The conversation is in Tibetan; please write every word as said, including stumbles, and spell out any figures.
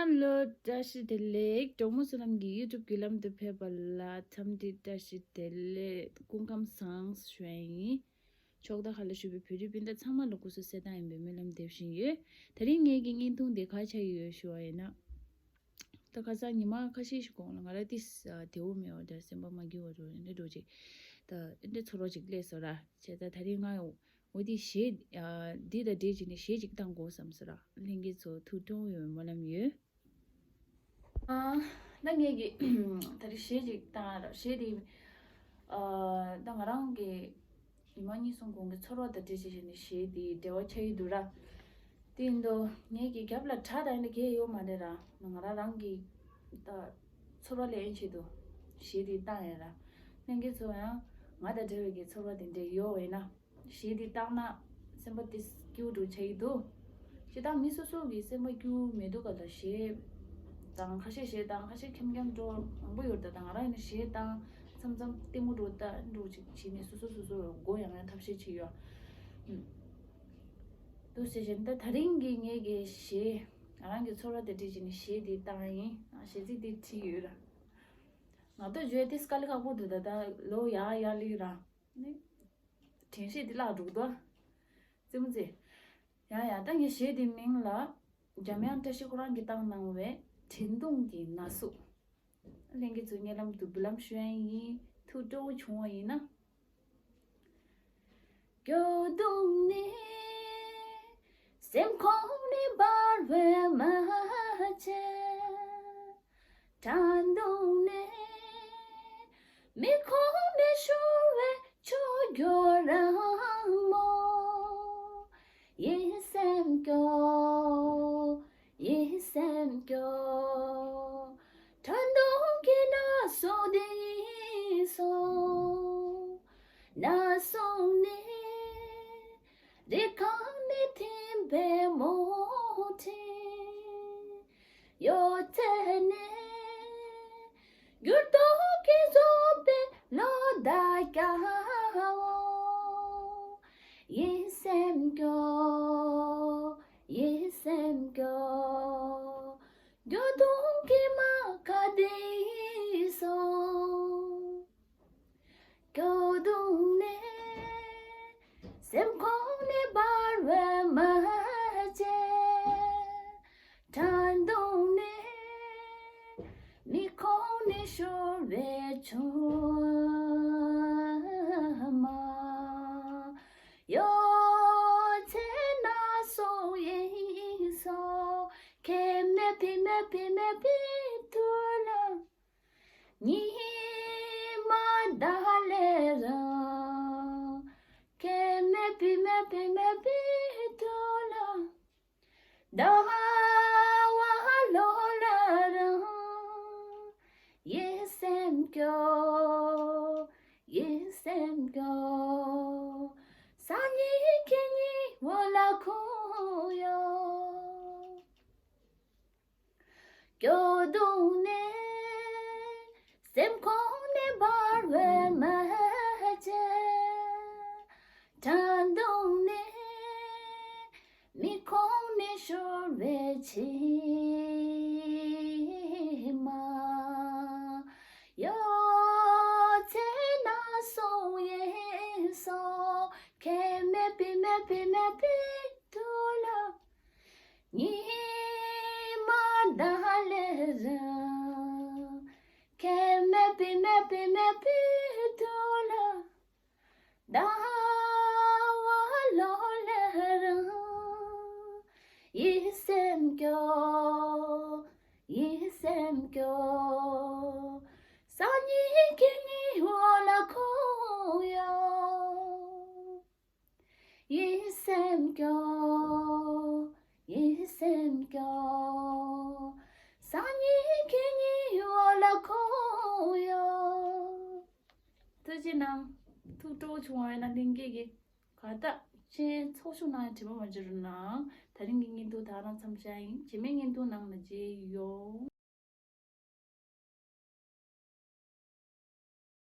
ཧ་ལོ། བཀྲ་ཤིས་བདེ་ལེགས། གྲོགས་མོ་བསོད་ནམས་ཀྱི་YouTube་བརྒྱུད་ལམ་དུ་ཕེབས་པ་ལ་འཚམས་འདྲི་བཀྲ་ཤིས་བདེ་ལེགས། སྐུ་ཁམས་བཟང་ཞུ་ཡ་ཡིན། ཕྱོགས་མཐའ་ཁག་ལ་བཞུགས་པའི་བོད་རིགས་སྤུན་ཟླ་ཚང་མ་ལ་སྐུ་གཟུགས་གསལ་ཐང་ཡིན་པའི་སྨོན་ལམ་འདེབས་བཞིན་ཡོད། དེ་རིང་ངེད་ཀྱི་བརྙན་ཐུང་འདི་ག་ཆགས་ཡོད་ཞུ་བ་ཡིན་ན། ད་ཁ་སང་ཉི་མ་ཁ་ཤས་ཤིག་གོང་ལ་ང་རང་ཏིས་བདེ་བོ་མེད་པ་འདྲ། སེམས་པ་མ་སྐྱིད་པ་འདྲ་འདྲ་འདྲ་ཅིག་ད་འདི་འདྲ་ཚོར་བ་ཅིག་སླེབས་སོང་ར། བྱས་ཙང་ད་རིང་ང་འོ་དེ་གཞས་འདི་དང་འདྲེས་བྱས་ནས་གཞས་ཅིག་བཏང་དགོས་བསམ་སོང་ར། ལྷན་རྒྱས་ཚོ་ཐུགས་སྤྲོ་བོ་ཡོད་པའི་སྨོན་ལམ་ཡོད། ཨ། ད་ངེད་ཀྱི་ད་རེས་གཞས་ཅིག་བཏང་ཡ་ར། གཞས་དེ་ཨ་ད་ང་རང་གི་ཉི་མ་གཉིས་གསུམ་གོང་གི་ཚོར་བ་དང་འདྲེས་བྱས་བྱས་ནས་གཞས་དེ་འབྲེལ་བ་ཆགས་ཀྱི་འདུག་ར། དེ་ཡིན་དུས་ངེད་ཀྱི་རྒྱབ་ལ་གྲ་དང་འདི་གས་ཡོད་མ་རེད་ར། ང་རང་རང་གི་ད་ཚོར་བ་ལེན་ཆེད་དུ་གཞས་དེ་བཏང་ཡ་ར། ལྷན་རྒྱས་ཚོ་ཡང་ང་དང་འབྲེལ་བའི་གི་ཚོར་བ་དེ་འདྲས་ཡོད་པ་ཡིན་ན། གཞས་འདི་བཏང་ན་སེམས་པ་དེ་སྐྱིད་པོ་འདྲ་ཆགས་ཀྱི་འདུག་སྤྱིར་བཏང་མི་སོ་སོ་གི་སེམས་པ་སྐྱིད་པོ་མི་འདུག་ག་ད་གཞས་བཏང་། ཁ་ཤས་གཞས་བཏང་། ཁ་ཤས་འཁྱམ་འཁྱམ་འགྲོ་མང་པོ་ཡོད་རེད། ད་ང་རང་ཡིན་ན་གཞས་བཏང་མཚམས་མཚམས་ལྟད་མོ་འདྲ་ལྟ་འདྲ་ཅིག་བྱས་ནས་སོ་སོ་སོ་སོ་མགོ་ཡང་ཡང་ཐབས་ཤེས་བྱེད་ཡོད། ཨུམ། འདུག་སེ་བྱས་ནས་ད་ད་རིང་གི་ངེད་ཀྱི་གཞས་ང་རང་གི་ཚོར་བ་དེ་འདྲས་བྱས་ནས་གཞས་འདི་བཏང་ཡིན། ཨ། གཞས་ཚིག་འདི་བྲིས་ཡོད་ར། ང་ཚོ་བརྗོད་དེ་དཀའ་ལས་ཁག་པོ་འདུག་ད་ད་ལོ་ཡར་ཡར་སླེབས་ར། ནི། དྲན་ཤེས་འདི་བརླག་འགྲོ་གི་འདུག་ཙི་མོ་ཙི། ཡ་ཡ། ད་ངའི་གཞས་འདི་མིང་ལ་འཇམ་དབྱངས་བཀྲ་ཤིས་ཁོ་རང་གིས་བཏང་གནང་བའི་དྲན་གདུང་གི་ན་ཟུག་ལྷན་རྒྱས་ཚོ་སྙན་ལམ་དུ་འབུལ་ལམ་ཞུ་ཡ་ཡིན། ཐུགས་སྤྲོ་བོ་བྱུང་བ་ཡིན་ན། སྐྱོ་གདུང་ནི་སེམས་ཁོང་ནས་འབར་བའི་མ་བྱན། དྲན་གདུང་ནི་མིག་ཁོང་ནས་ཤོར་བའི་ཆུ་རྒྱུན་རིང་མོ། ཡིད་སེམས་སྐྱོ། ཡིད་སེམས་སྐྱོ། དྲན་གདུང་གི་ན་ཟུག་འདི་ཡིན་སོང་། ན་ཟུག་ནི་རི་སྒང་ནས་ཐིམ་པའི་མུ་ཏིག་ཡོད་ཚད་ནས་འགྱུར་ལྡོག་གིས་བཟོས་པའི་ལོ་ཟླ་རྒྱ་བོ། ཡིད་སེམས་སྐྱོ། ཡིད་སེམས་སྐྱོ། སྐྱོ་གདུང་གི་རྨ་ཁ་འདི་སོང་། སྐྱོ་གདུང་ནས་སེམས་ཁོང་ནས་འབར་བའི་མ་བྱན། དྲན་གདུང་ནས་མིག་ཁོང་ནས་ཤོར་བའི་ཆུ་རྒྱུན་རིང་མོ། ཡོད་ཚད་ན་ཟུག་ཡིན་སོང་། ཁྱེད་མེད་པའི་མེད་པའི་མེད་པའི་དུས་ལ། ཉི་མ་ཟླ་ལས་རིང་། ཁྱེད་མེད་པའི་མེད་པའི་མེད་པའི་དུས་ལ། ཟླ་བ་ལོ་ལས་རིང་། ཡིད་སེམས་སྐྱོ། ཡིད་སེམས་སྐྱོ། སང་ཉིན་ཁྱེད་ཉིད་འོག་ལ་འཁུར་ཡོང་། སྐྱོ་གདུང་ནས་སེམས་ཁོང་ནས་འབར་བའི་མ་བྱན། དྲན་གདུང་ནས་མིག་ཁོང་ནས་ཤོར་བའི་མཆི་མ། ཡོད་ཚད་ན་ཟུག་ཡིན་སོང་། ཁྱེད་མེད་པའི་མེད་པའི་མེད་པའི་དུས་ལ། ཉི་མ་ཟླ་ལས་རིང་། ཁྱེད་མེད་པའི་མེད་པའི་མེད་པའི་དུས་ལ། ཟླ་བ་ལོ་ལས་རིང་། ཡིད་སེམས་སྐྱོ། ཡིད་སེམས་སྐྱོ། སང་ཉིན་ཁྱེད་ཉིད་འོག་ལ་འཁུར་ཡོང་། ཡིད་སེམས་སྐྱོ། ཡིད་སེམས་སྐྱོ། སང་ཉིན་ཁྱེད་ཉིད་འོག་ལ་འཁུར་ཡོང་། ཐུགས་རྗེ་གནང་། ཐུགས་སྤྲོ་བོ་བྱུང་བ་ཡིན་ན་ལྷན་རྒྱས་ཀྱིས་ག་ད་མཆན་ཚོགས་ཞུགས་གནང་ཡ་དྲི་མ་མ་བརྗེད་རོགས་གནང་། ད་རིང་གི་བརྙན་ཐུང་ད་རང་མཚམས་བཞག་ཡིན། རྗེས་མའི་བརྙན་ཐུང་ནང་ལ་མཇལ་ཡོང་།